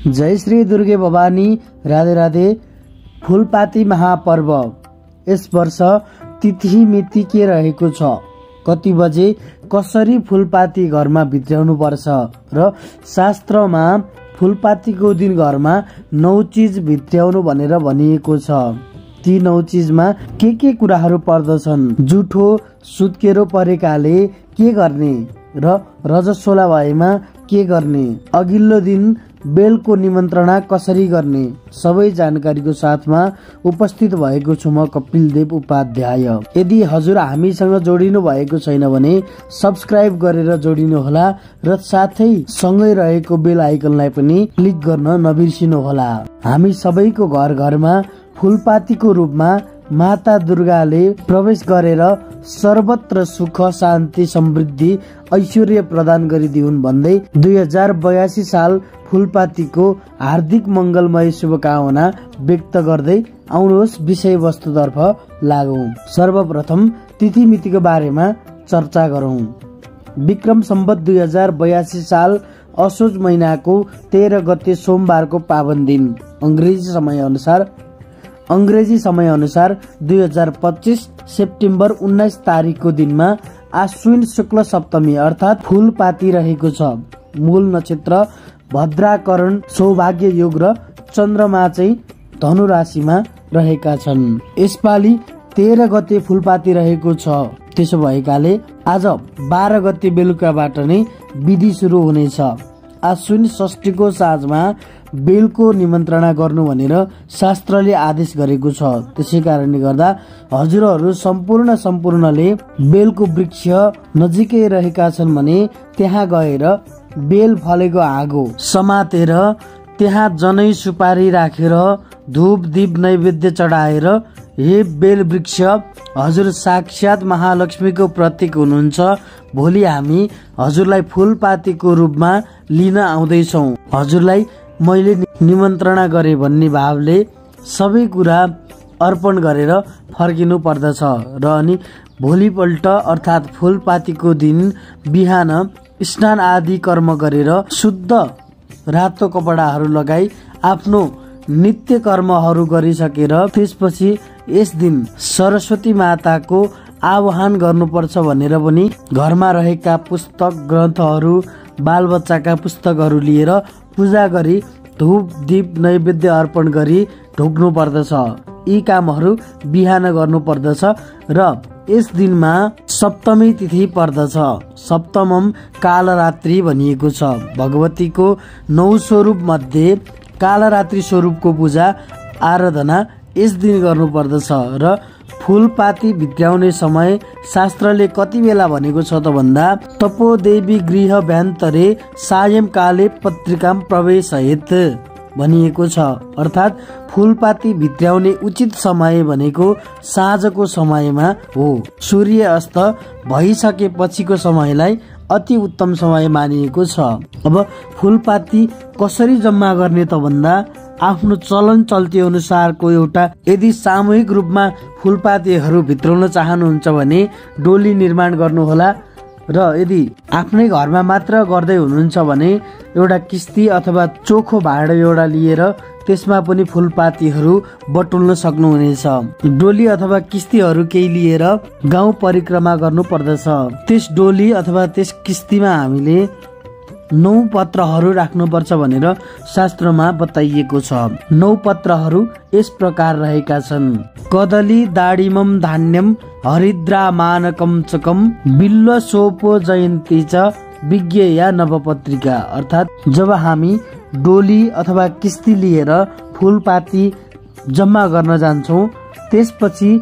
जय श्री दुर्गे भवानी, राधे राधे। फूलपाती महापर्व यस वर्ष तिथि मिति के रहेको छ, कति बजे कसरी फूलपाती घरमा भित्राउनु पर्छ र शास्त्रमा फूलपातीको दिन घरमा 9 चीज भित्राउनु भनेर भनिएको छ। ती 9 चीजमा के कुराहरू पर्दछन्? जुठो सुत्केरो परेकाले के गर्ने र रजस्वला भएमा के गर्ने, अघिल्लो दिन बेलको निमन्त्रणा कसरी गर्ने, सबै जानकारीको साथमा उपस्थित भएको छु म कपिल देव उपाध्याय। यदि हजुर हामीसँग जोडिनु भएको छैन भने सब्स्क्राइब गरेर जोडिनु होला र साथै सँगै रहेको बेल आइकनलाई पनि क्लिक गर्न नबिर्सिनु होला। हामी सबैको घर घरमा फूलपातीको रूपमा माता दुर्गाले प्रवेश गरेर सर्वत्र सुख शान्ति समृद्धि ऐश्वर्य प्रदान गरिदिउन् भन्दै 2082 साल फूलपातीको हार्दिक मंगलमय शुभकामना व्यक्त गर्दै आउनुहोस् विषय वस्तुतर्फ लागौं। सर्वप्रथम तिथि मितिको बारेमा चर्चा गरौं। विक्रम सम्वत 2082 साल असोज महिनाको 13 गते सोमबारको पावन दिन अंग्रेजी समय अनुसार 2025 सेप्टेम्बर 19 तारिकको दिनमा आश्विन शुक्ल सप्तमी अर्थात फूलपाती रहेको छ। मूल नक्षत्र भद्राकरण सौभाग्य योग र चन्द्रमा चाहिँ धनु राशिमा रहेका छन्। यसपालि 13 गते फूलपाती रहेको छ। त्यसो भएकाले आज 12 गते बेलुकाबाट नै विधि सुरु हुनेछ। आश्विन षष्ठीको साँझमा बेलको निमन्त्रणा गर्नु भनेर शास्त्रले आदेश गरेको छ। त्यसै कारणले गर्दा हजुरहरू सम्पूर्णले बेलको वृक्ष नजिकै रहेका छन् भने त्यहाँ गएर बेल फलेको आगो समातेर त्यहाँ जनै सुपारी राखेर धूप दीप नैवेद्य चढाएर हे बेल वृक्ष हजुर साक्षात महालक्ष्मीको प्रतीक हुनुहुन्छ, भोलि हामी हजुरलाई फूलपातीको रूपमा लिन आउँदैछौँ, हजुरलाई मैले निमन्त्रणा गरे भन्ने भावले सबै कुरा अर्पण गरेर फर्किनु पर्दछ र अनि भोलिपल्ट अर्थात् फूलपातीको दिन बिहान स्नान आदि कर्म गरेर शुद्ध रातो कपडाहरू लगाई आफ्नो नित्य कर्महरू गरिसकेर त्यसपछि यस दिन सरस्वती माताको आह्वान गर्नुपर्छ भनेर पनि घरमा रहेका पुस्तक ग्रन्थहरू बालबच्चाका पुस्तकहरू लिएर पूजा गरी धूप दीप नैवेद्य अर्पण गरी ढोक्नु पर्दछ। यी कामहरू बिहान गर्नु पर्दछ र यस दिनमा सप्तमी तिथि पर्दछ। सप्तमम कालरात्रि भनिएको छ। भगवतीको 9 स्वरूप मध्ये कालरात्रि स्वरूपको पूजा आराधना यस दिन गर्नु पर्दछ र फूलपाती भित्राउने समय शास्त्रले कति बेला भनेको छ त भन्दा तपोदेवी गृह भ्यान्तरे सायं काले पत्रिकाम प्रवेशयेत् भनिएको छ। अर्थात् फूलपाती भित्राउने उचित समय भनेको साँझको समयमा हो। सूर्य अस्त भइसकेपछिको समयलाई अति उत्तम समय मानिएको छ। अब फूलपाती कसरी जम्मा गर्ने त भन्दा आफ्नो चलन चल्ती अनुसारको एउटा यदि सामूहिक रूपमा फूलपातीहरू भित्राउन चाहनुहुन्छ भने डोली निर्माण गर्नुहोला र यदि आफ्नै घरमा मात्र गर्दै हुनुहुन्छ भने एउटा किस्ती अथवा चोखो भाँडो एउटा लिएर त्यसमा पनि फूलपातीहरू बटुल्न सक्नुहुनेछ। डोली अथवा किस्तीहरू केही लिएर गाउँ परिक्रमा गर्नु पर्दछ। त्यस डोली अथवा त्यस किस्तीमा हामीले 9 पत्रहरू राख्नुपर्छ भनेर शास्त्रमा बताइएको छ। 9 पत्रहरू यस प्रकार रहेका छन्। कदली दाडिमम धान्यम हरिद्रा मानकम चकम बिल्व सोपो जयन्ती च विज्ञेया नवपत्रिका। अर्थात् जब हामी डोली अथवा किस्ती लिएर फूलपाती जम्मा गर्न जान्छौँ त्यसपछि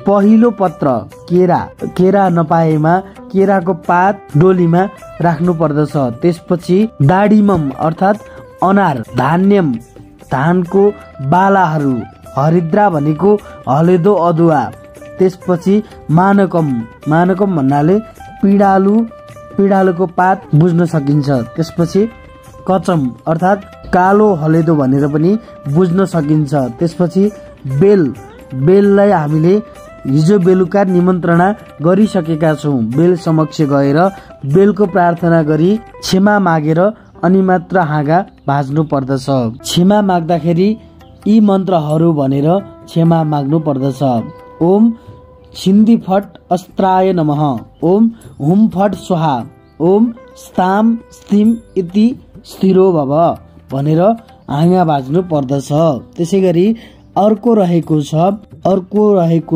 पहिलो पत्र केरा नपाएमा केराको पात डोलीमा राख्नु पर्दछ। त्यसपछि दाडिमम अर्थात् अनार, धान्यम धानको बालाहरू, हरिद्रा भनेको हलेदो अदुवा, त्यसपछि मानकम भन्नाले पिडालुको पात बुझ्न सकिन्छ। त्यसपछि कचम अर्थात् कालो हलेदो भनेर पनि बुझ्न सकिन्छ। त्यसपछि बेललाई हामीले हिजो बेलुका निमन्त्रणा गरिसकेका छौँ। बेल समक्ष गएर बेलको प्रार्थना गरी क्षमा मागेर अनि मात्र हाँगा भाज्नु पर्दछ। क्षमा माग्दाखेरि यी मन्त्रहरू भनेर क्षमा माग्नु पर्दछ। ओम छिन्दी फट अस्त्राय नमः, ओम हुम फट स्वाहा, ओम स्ताम स्तिम इति स्थिरो भव भनेर हाँगा भाज्नु पर्दछ। त्यसै गरी अर्को रहेको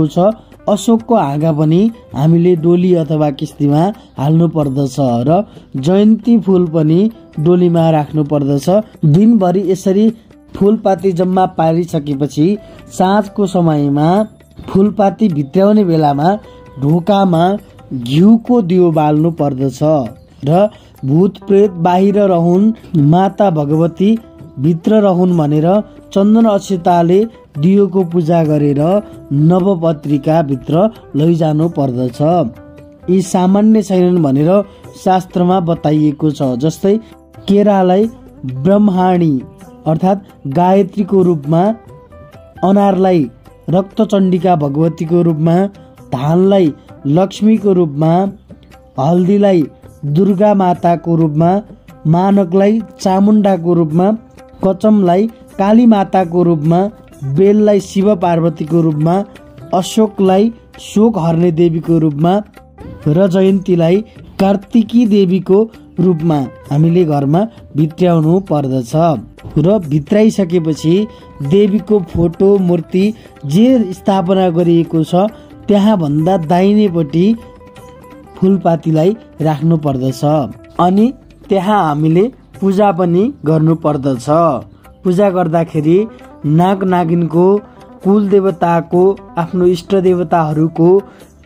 छ अशोकको हाँगा पनि हामीले डोली अथवा किस्तीमा हाल्नु पर्दछ र जयन्ती फूल पनि डोलीमा राख्नु पर्दछ। दिनभरि यसरी फूलपाती जम्मा पारिसकेपछि साँझको समयमा फूलपाती भित्र्याउने बेलामा ढोकामा घिउको दियो बाल्नु पर्दछ र भूत प्रेत बाहिर रहून्, माता भगवती भित्र रहून् भनेर चन्दन अक्षताले दियोको पूजा गरेर नवपत्रिका भित्र लैजानु पर्दछ। यी सामान्य छैनन् भनेर शास्त्रमा बताइएको छ। जस्तै केरालाई ब्रह्माणी अर्थात् गायत्रीको रूपमा, अनारलाई रक्तचण्डिका भगवतीको रूपमा, धानलाई लक्ष्मीको रूपमा, हल्दीलाई दुर्गा माताको रूपमा, मानकलाई चामुण्डाको रूपमा, कचमलाई काली माताको रूपमा, बेललाई शिव पार्वतीको रूपमा, अशोकलाई शोक हर्ने देवीको रूपमा र जयन्तीलाई कार्तिकी देवीको रूपमा हामीले घरमा भित्र्याउनु पर्दछ। र भित्राइसकेपछि देवीको फोटो मूर्ति जे स्थापना गरिएको छ त्यहाँ भन्दा दाहिनेपट्टि फूलपातीलाई राख्नु पर्दछ। अनि त्यहाँ हामीले पूजा पनि गर्नु पर्दछ। पूजा गर्दाखेरि नाग नागिनको, कुल देवताको, आफ्नो इष्ट देवताहरूको,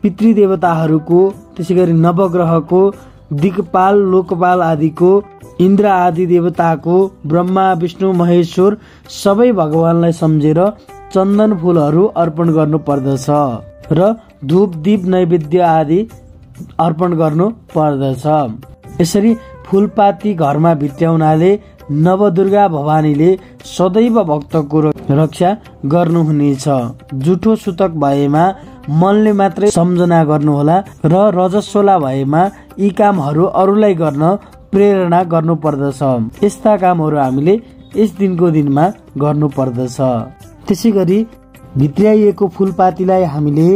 पितृदेवताहरूको, त्यसै गरी नवग्रहको, दिक्पाल लोकपाल आदिको, इन्द्र आदि देवताको, ब्रह्मा विष्णु महेश्वर सबै भगवानलाई सम्झेर चन्दन फूलहरू अर्पण गर्नु पर्दछ र धूप दीप नैवेद्य आदि अर्पण गर्नु पर्दछ। यसरी फूलपाती घरमा भित्र्याउनाले नवदुर्गा भवानीले सदैव भक्तको रक्षा गर्नुहुनेछ। जुठो सुतक भएमा मनले मात्रै सम्झना गर्नुहोला र रजस्वला भएमा यी कामहरू अरूलाई गर्न प्रेरणा गर्नु पर्दछ। यस्ता कामहरू हामीले यस दिनमा गर्नु पर्दछ। त्यसै गरी भित्र्याइएको फूलपातीलाई हामीले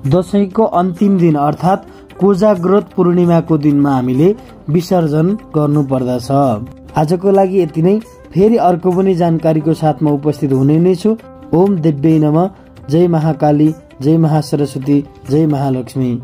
दशैंको अन्तिम दिन अर्थात् कोजाग्रत पूर्णिमाको दिनमा हामीले विसर्जन गर्नु पर्दछ। आजको लागि यति नै। फेरि अर्को पनि जानकारीको साथमा उपस्थित हुने नै छु। ओम देव्यै नमः। जय महाकाली, जय महासरस्वती, जय महालक्ष्मी।